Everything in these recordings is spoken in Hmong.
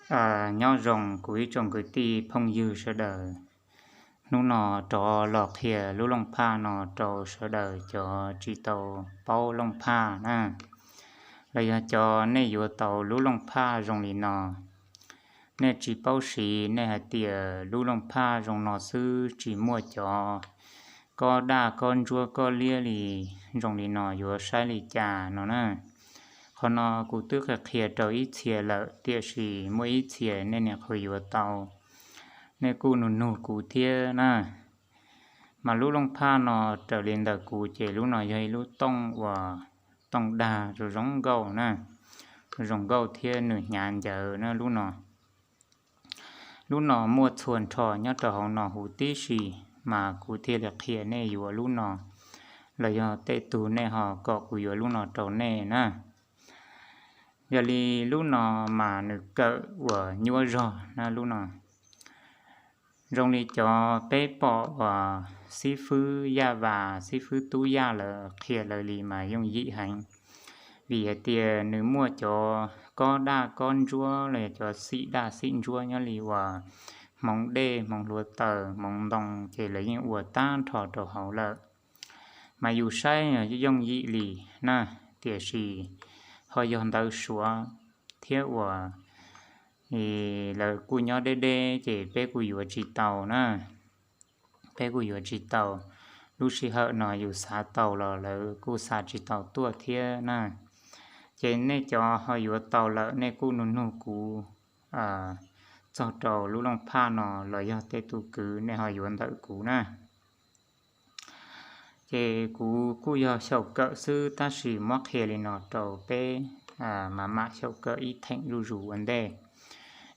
Nyob zoo kuv ib tsoom kwv tij phooj ywg sawv daws, hnub no rov los qhia lub looj phaj no rau sawv daws cov tsis tau paub looj phaj na, los yog cov nej yuav tau lub looj phaj zoo li no, nej tsis paub siv, nej hais tias lub looj phaj zoo no xwb tsis muaj cov kob daj kob ntsuab kob liab li zoo li no yuav saib li cas no na. Qhov no kuv twb qhia qhia rau ib txhia lawm, tiam sis muaj ib txhia nej niam qhuav yuav tau, nej kuj nug nug kuv thiab na. Mas lub looj phaj no raws li ntawm kuv ces lub no yog ib lub tooj uas tooj dag zoo zoo nkauj na, zoo nkauj thiab nws hnyav ncawv na lub no. Lub no muaj txhua nrho nyob rau hauv no huv tib si, mas kuv thiaj li qhia nej yuav lub no, los yog tej tug nej ho kom kuv yuav lub no rau nej na. Yog li lub no mas nws kawm uas nyuaj zog na lub no. Zoo li cov peb pom uas xib fwb Yaj Vas, xib fwb Tub Yaj lawv qhia lawv li mas yooj yim heev, vim hais tias nws muaj cov kob daj kob ntsuab los yog cov xim daj xim ntsuab nyob li uas hmoov dej, hmoov hluav taws, hmoov ntoo, ces lawv yeej ua tag nrho rau hauv lawm. Mas yus saib yooj yim li na, tiam sis ho yog ntawv Suav thiab uas lawv kuj nyob deb deb ces peb kuj yuav tsis tau na. Peb kuj yuav tsis tau, lub sij hawm no yus xav tau los lawv kuj xa tsis tau tuaj thiab na. Ces nej cov ho yuav tau lawm nej kuj nug nug kuv txog rau lub looj phaj no los yog tej tus kwv nej ho yuav ntawm kuv na. Ces kuv kuj yog xyaum kawm xwb tab sis muab qhia li no rau peb mam mam xyaum kawm ib theem zuj zus ua ntej.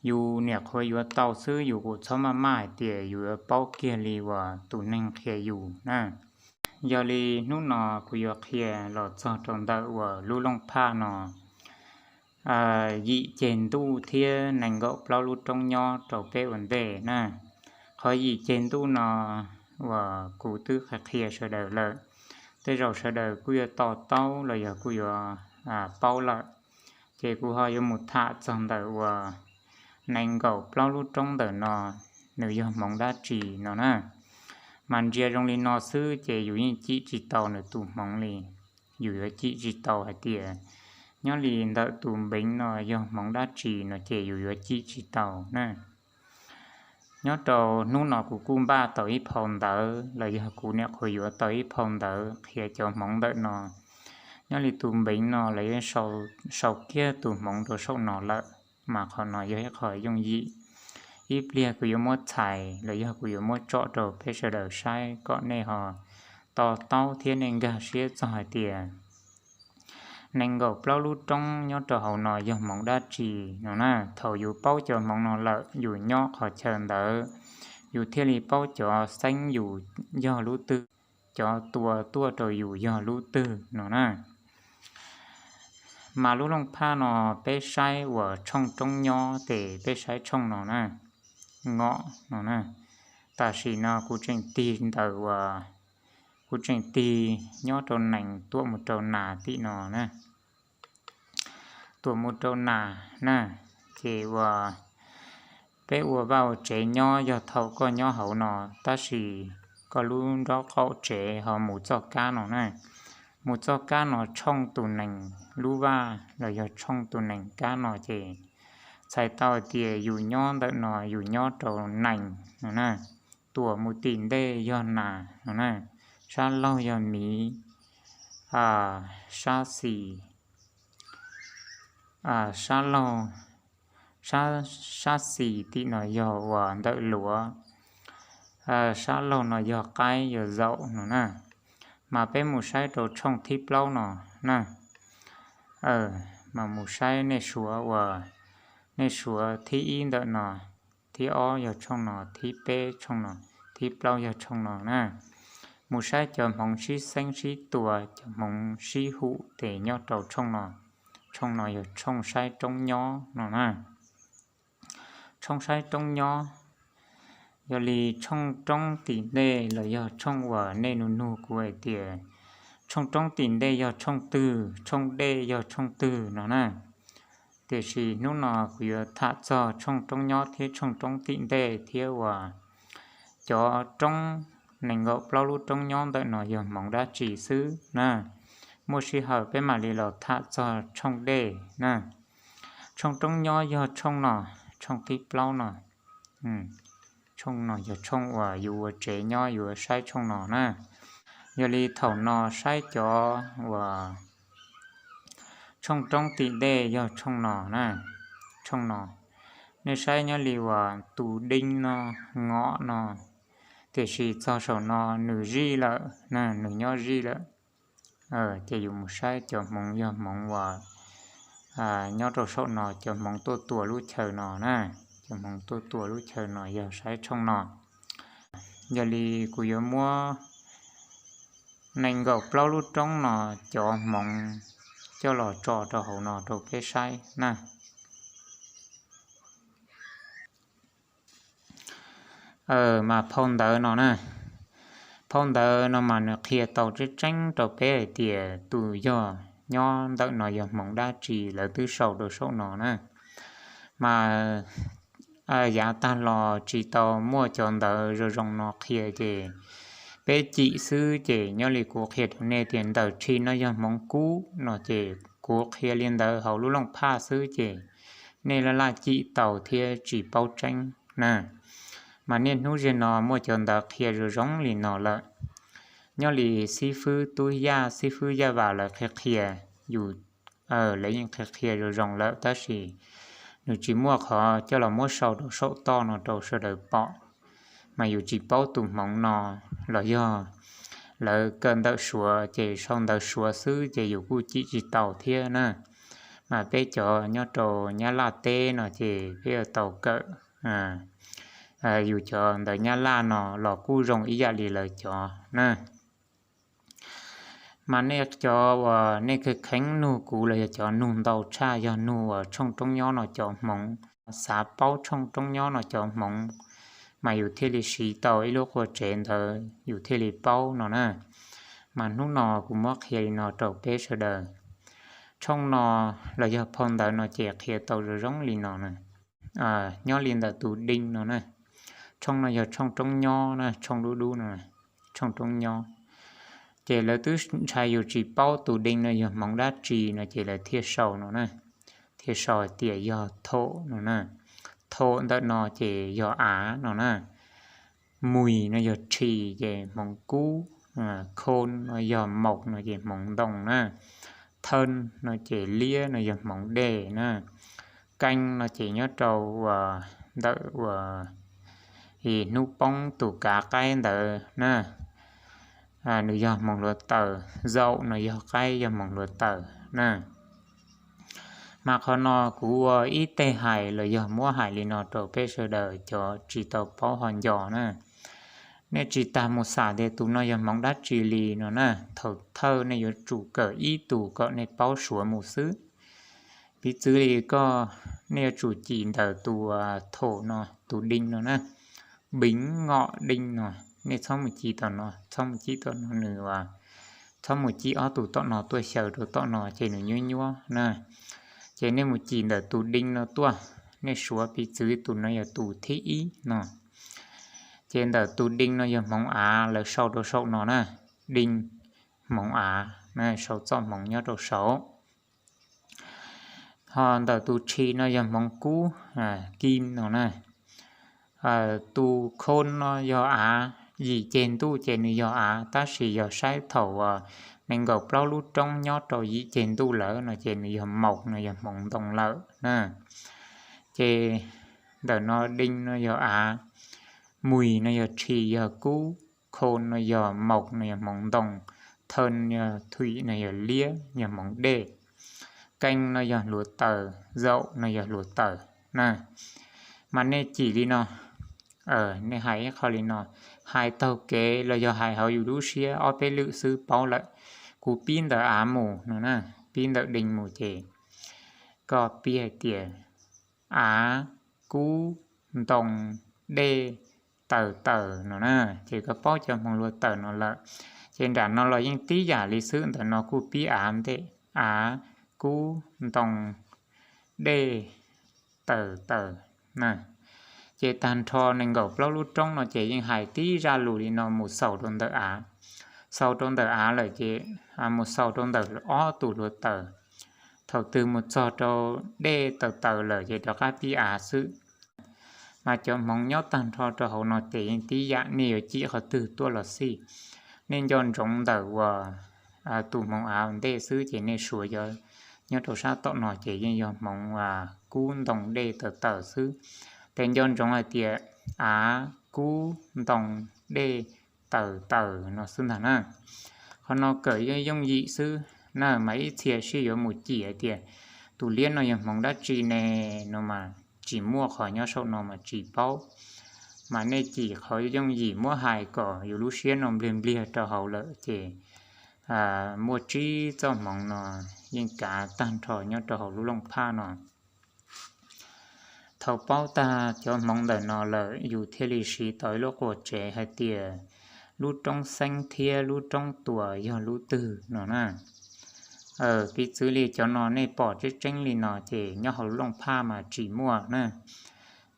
Yus niam qhuav yuav tau xwb yus kuj txhob maj maj hais tias yus yuav paub kiag li uas tus neeg qhia yus na. Yog li hnub no kuv yuav qhia los txog rau ntawm uas lub looj phaj no yim ceg ntuj thiab nees nkaum plaub lub roob nyob rau peb ua ntej na. Qhov yim ceg ntuj no uas kuv twb qhia qhia sawv daws lawm, tej zaum sawv daws kuj yuav to taub los yog kuj yuav paub lawm. Ces kuv ho yuav mus tham txog ntawm uas nees nkaum plaub lub roob ntawm no nws yog hmoov dab tsi no na. Mas ntsia zoo li no xwb ces yus yeej cim tsis tau nws tus hmoov li. Yus yuav cim tsis tau hais tias nyob li ntawm tus npeev no yog hmoov dab tsi no ces yus yuav cim tsis tau na. Nyob rau hnub no kuv kuj npaj tau ib phau ntawv los yog kuv niam qhuav yuav tau ib phau ntawv qhia cov hmoov ntawm no. Nyob li tus npeev no lawv yeej sau kiag tus hmoov rau saum no lawm, mas qhov no yog ib qho yooj yim. Ib pliag kuv yuav muab txhais los yog kuv yuav muab tsom rau peb sawv daws saib kom nej ho to taub thiab nej nkag siab txog hais tias nees nkaum plaub lub roob nyob rau hauv no yog hmoov dab tsi no na. Thaum yus paub cov hmoov no lawm yus nyob qhov chaw ntawd, yus thiaj li paub cov xeeb yus yog lub twg, cov tua tuaj rau yus yog lub twg no na. Mas lub looj phaj no peb saib uas tshooj roob nyob ces peb saib tshooj no na, ngom no na. Tam sim no kuv tseem tig ntawm uas, kuv tseem tig nyob rau nees tuam mus rau nas tim no na. Tuam mus rau nas na, ces uas peb ua vaj ua tsev nyob yog thaum koj nyob hauv no, tab sis koj lub nraub qaum tsev ho mus txoj kab no na. Mus txoj kab no tshooj tus nees lub vaj los yog tshooj tus nees kab no ces txhais tau tias yus nyob ntawm no yus nyob rau nees no na. Tuam mus tim ntej yog nas no na. Sab laug yog miv, sab xis, sab laug, sab xis tim no yog uas ntawm luav, sab laug no yog qaib yog zaum no na. Mas peb mus saib rau tshooj thib plaub no na. Mas mus saib nej suav uas, nej suav thib ib ntawm no, thib ob yog tshooj no, thib peb tshooj no, thib plaub yog tshooj no na. Mus saib cov hmoov sib xeeb sib tua, cov hmoov sib hum tes nyob rau tshooj no. Tshooj no yog tshooj saib roob nyob no na. Tshooj saib roob nyob, yog li tshooj roob tim ntej los yog tshooj uas nej nug nug kuv hais tias tshooj roob tim ntej yog tshooj twg, tshooj dej yog tshooj twg no na. Tiam sis hnub no kuv yuav tham txog tshooj roob nyob thiab tshooj roob tim ntej thiab uas cov roob nees nkaum plaub lub roob nyob ntawm no yog hmoov dab tsi xwb na. Muaj sij hawm peb mam li los tham txog tshooj dej na. Tshooj roob nyob yog tshooj no, tshooj thib plaub no. Tshooj no yog tshooj uas yus ua tsev nyob yuav saib tshooj no na. Yog li thaum no saib cov uas tshooj roob tim ntej yog tshooj no na. Tshooj no, nej saib nyob li uas tus dej no, ngom no, tiam sis txog saum no nws zij lawm na, nws nyob zij lawm. Ces yus mus saib cov hmoov yog hmoov uas nyob rau saum no, cov hmoov tuaj tua lub chaw no na. Cov hmoov tuaj tua lub chaw no yog saib tshooj no. Yog li kuv yuav muab nees nkaum plaub lub roob no cov hmoov coj los tso rau hauv no rau peb saib na. Mas phau ntawv no na, phau ntawv no mas nws qhia tau tseeb tseeb rau peb hais tias tus yog nyob ntawm no yog hmoov dab tsi lawv twb sau rau saum no na. Mas yav tag los tsis tau muaj cov ntawv zoo zoo no qhia ces peb cim xwb ces nyob li kuv qhia rau nej tias ntawm rhi no yog hmoov kub no ces kuv qhia li ntawd hauv lub looj phaj xwb ces nej laj laj cim tau thiab tsis paub tseeb na. Mas niaj hnub zeg no muaj cov ntawv qhia zoo zoo li no lawm. Nyob li xib fwb Tub Yaj, xib fwb Yaj Vas lawv qhia qhia, yus, lawv yeej qhia qhia zoo zoo lawm tab sis nws tsis muaj qhov coj los muab sau rau saum toj no rau sawv daws pom. Mas yus tsis paub tus hmoov no los yog lawv kawm ntawv Suav ces sau ntawv Suav xwb ces yus kuj cim tsis tau thiab na. Mas peb cov nyob rau Nyab Laj teb no ces peb yuav tau kawm yus cov ntawv Nyab Laj no los kuj zoo ib yam li lawv cov na. Mas nej cov uas nej kheev kheev nug kuv los yog cov nug ntau tshaj yog nug uas tshooj roob nyob no cov hmoov, xav paub tshooj roob nyob no cov hmoov, mas yus thiaj li siv tau ib lub qua tsev ntawd yus thiaj li paub no na. Mas hnub no kuv muab qhia li no rau peb sawv daws. Tshooj no los yog phau ntawv no ces qhia tau zoo zoo li no na. Nyob li ntawm tus dej no na, tshooj no yog tshooj roob nyob na, tshooj dub dub no, tshooj roob nyob. Ces lawv twb ntshai yus tsis paub tus dej no yog hmoov dab tsi no ces lawv thiaj sau no na, thiaj sau hais tias yog thaum no na. Thaum ntawm no ces yog av no na. Mus no yog rhi ces hmoov kub, khon no yog maum no ces hmoov ntoo na. Thawj no ces liab no yog hmoov dej na. Keej no ces nyob rau uas ntawm uas hnub poob tus kav qaib ntawd na, nws yog hmoov hluav taws. Zaum no yog qaib yog hmoov hluav taws na. Mas qhov no kuv ua ib teg hais los yog muab hais li no rau peb sawv daws cov tsis tau paub ho nco na. Nej tsis tas mus xam tias tus no yog hmoov dab tsi li no na, thaum thawj nej yuav tsum kawm ib tus kom nej paub suav mus xwb. Piv txwv li koj, nej yuav tsum cim ntawm tus thaum no, tus dej no na, bing ngom dej no. Nej txhob mus cim tom no, txhob mus cim tom no nws, txhob mus cim ob tug tom no tuaj xyaw rau tom no ces nws nyuab nyuab na. Ces nej mus cim ntawm tus dej no tuaj, nej suav piv txwv tus no yog tus thib ib no. Ces ntawm tus dej no yog hmoov av lawv sau rau saum no na, dej, hmoov av, sau txoj hmoov nyob rau saud. Ho ntawm tus rhi no yog hmoov kub, kim no na. Tus khon no yog av, yim ceg ntuj ces nws yog av, tab sis yog saib thaum uas nees nkaum plaub lub roob nyob rau yim ceg ntuj lawm no ces nws yog maum no yog hmoov ntoo lawm na. Ces ntawm no dej no yog av, mus no yog rhi yog kub, khon no yog maum no yog hmoov ntoo, thawj yog thwm no yog liab yog hmoov dej, keej no yog hluav taws, zaum no yog hluav taws na. Mas nej cim li no, nej hais ib qho li no, hais taug kev los yog hais hauv yus lub siab ob peb lwm xwb paub lawm. Kuv pib ntawm av mus no na, pib ntawm dej mus ces koj pib hais tias av, kub, ntoo, dej, taws taws no na, ces koj paub cov hmoov hluav taws no lawm. Ces nram no los yeej tib yam li xwb, ntawm no kuj pib av ntej, av, kub, ntoo, dej tawm tawm na. Ces tag nrho nees nkaum plaub lub roob no ces yeej hais tib zaj lus li no mus xaus rau ntawm av. Xaus rau ntawm av lawm ces mus xaus rau ntawm ob tug hluav taws. Thaum twg mus txog rau dej tawm tawm lawm ces rov qab pib av xwb. Mas cov hmoov nyob tag nrho rau hauv no ces yeej tib yam, nej yuav cim qhov twg tuaj los xij. Nej nco ntsoov ntawm uas tus hmoov av ntej xwb ces nej suav nyob rau sab tom no ces yeej yog hmoov kub ntoo dej tawm tawm xwb. Ces nco ntsoov hais tias av kub ntoo dej tawm tawm no xwb ntag na. Qhov no kawm yooj yooj yim xwb na, mas ib txhia sib yuav mus cim hais tias tus liab no yog hmoov dab tsi ne no mas tsis muaj, qhov nyob saum no mas tsis paub. Mas nej cim qhov yooj yim muab hais kom yus lub siab no npliag npliag rau hauv lawm ces muaj tsib txoj hmoov no yeej kav tag nrho nyob rau hauv lub looj phaj no. Thaum paub tag cov hmoov ntawm no lawm yus thiaj li siv tau ib lub quas tsev hais tias lub roob xeeb thiab lub roob tuas yog lub twg no na. Piv txwv li cov no nej pom tseeb tseeb li no ces nyob hauv lub looj phaj mas tsis muaj na.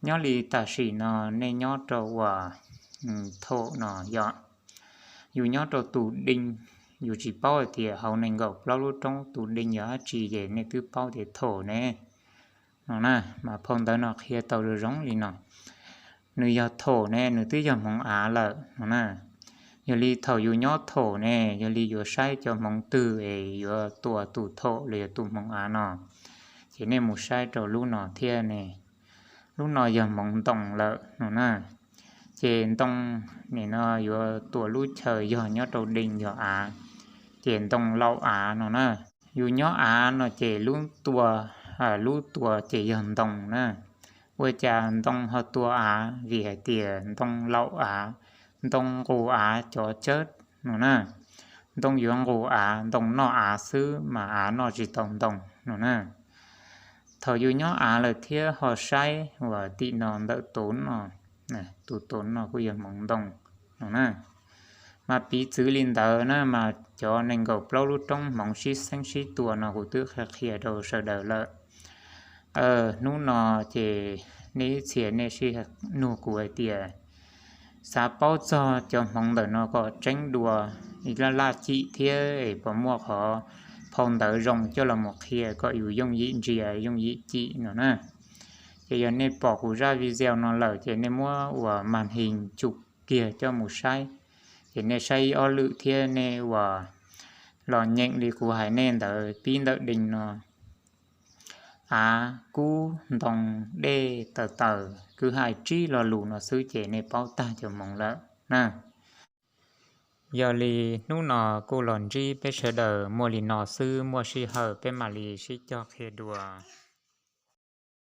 Nyob li tam sim no nej nyob rau uas Thom no yog, yus nyob rau tus dej, yus tsis paub hais tias hauv nees nkaum plaub lub roob tus dej yog dab tsi ces nej twb paub tias Thom ne no na. Mas phau ntawv no qhia tau zoo zoo li no, nws yog Thom ne nws twb yog hmoov av lawm no na. Yog li thaum yus nyob Thom ne yog li yuav saib cov hmoov twg es yuav tua tus Thom los yog tus hmoov av no, ces nej mus saib rau lub no thiab ne. Lub no yog hmoov ntoo lawm no na. Ces ntoo nim no yuav tua lub chaw yog nyob rau dej yog av, ces ntoo laum av no na. Yus nyob av no ces lub tua, lub tua ces yog ntoo na. Ua cas ntoo ho tua av? Vim hais tias ntoo laum av, ntoo nqus av cov tsawb no na. Ntoo yuav nqus av, ntoo noj av xwb mas av noj tsis tau ntoo no na. Thaum yus nyob av lawm thiab ho saib uas tim no ntawm tus no, tus tus no kuj yog hmoov ntoo no na. Mas piv txwv li ntawd na mas cov nees nkaum plaub lub roob hmoov sib xeeb sib tua no kuv twb qhia qhia rau sawv daws lawm. Hnub no ces nej ib txhia nej sib nug kuv hais tias xav paub txog cov hmoov ntawm no kom tseeb dua, laj laj cim thiab es puas muaj qhov phau ntawv zoo coj los mus qhia kom yus yooj yim ntsia yooj yim cim no na. Ces yog nej pom kuv zaj video no lawm ces nej muab uas màn hình chụp kiag coj mus saib, ces nej saib ib ob lwm thiab nej uas los nyeem li kuv hais nej ntawd pib ntawm dej no, av kub ntoo dej taws taws, kwv hais tsib lo lus no xwb ces nej paub tag cov hmoov lawm na. Yog li hnub no kuj los ntsib peb sawv daws muaj li no xwb, muaj sij hawm peb mam li sib cog qhia dua.